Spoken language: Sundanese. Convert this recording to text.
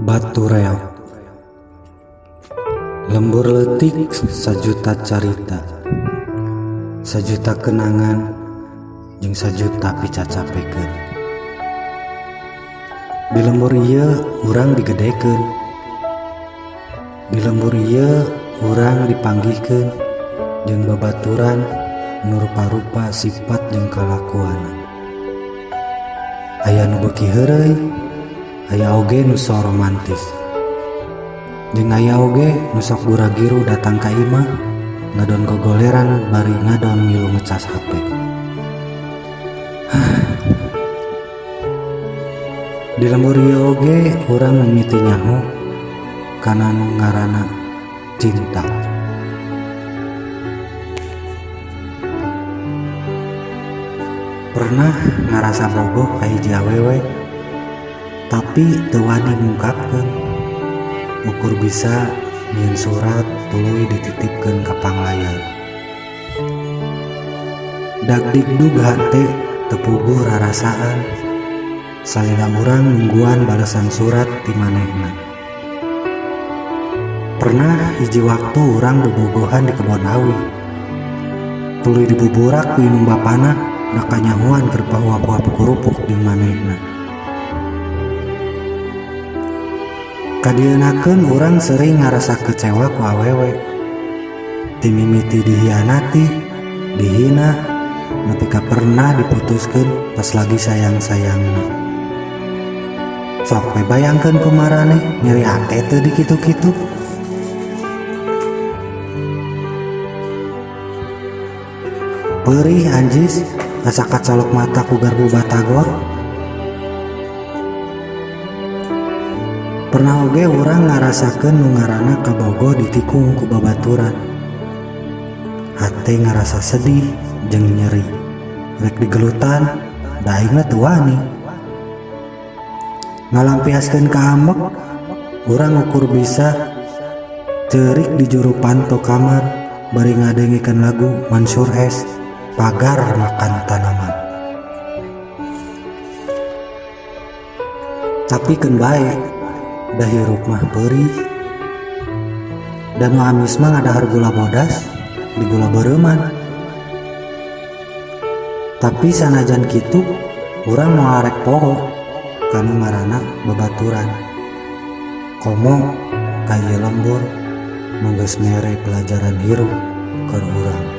Batu Reog. Lembur leutik sajuta carita, sajuta kenangan jeung sajuta picacapekeun. Di lembur ieu urang digedekeun. Di lembur ieu urang dipanggihkeun jeung babaturan nu rupa-rupa sifat jeung kalakuanna. Aya nu beuki heureuy, aya oge nu sok romantis. Jeung aya oge nu sok gura-giru datang ka imah ngadon gogoleran bari ngadon ngilu ngecas HP. Di lembur ieu oge urang mimiti nyaho kana nu ngaranna cinta. Pernah ngarasa bogoh ka hiji awewe, tapi teu wani ngungkapkeun. Ukur bisa nyieun surat tuluy dititipkeun ka panglayan. Dagdikdug hate teu puguh rarasaan, salila urang nungguan balesan surat ti manehna. Pernah hiji waktu urang bobogohan di kebon awi. Tuluy dibuburak ku indung bapana da kanyahoan keur pahuap-huap kurupuk jeung manehna. Kadieunakeun urang sering ngarasa kecewa ku awewe. Ti mimiti dihianati, dihina, nepi ka pernah diputuskeun pas lagi sayang-sayangna. Sok we bayangkeun kumaraneh nyeri hate teu dikitu-kitu. Perih anjis asa kacolok mata ku garbu batagor. Pernah oge urang ngarasakeun nu ngaranna kabogoh ditikung ku babaturan. Hate ngarasa sedih jeung nyeri. Rek digelutan, da aing mah teu wani. Ngalampiaskeun ka ambek, urang ukur bisa ceurik di juru panto kamar bari ngadengikeun lagu Mansyur S. Pagar Makan Tanaman. Tapi keun bae, da hirup mah peurih. Dan nu amis mah ngadahar gula bodas di gula beureman. Tapi sanajan kitu, urang moal rek poho kanu ngaranna babaturan. Komo ka ieu lembur nu geus mere pelajaran hirup keur urang.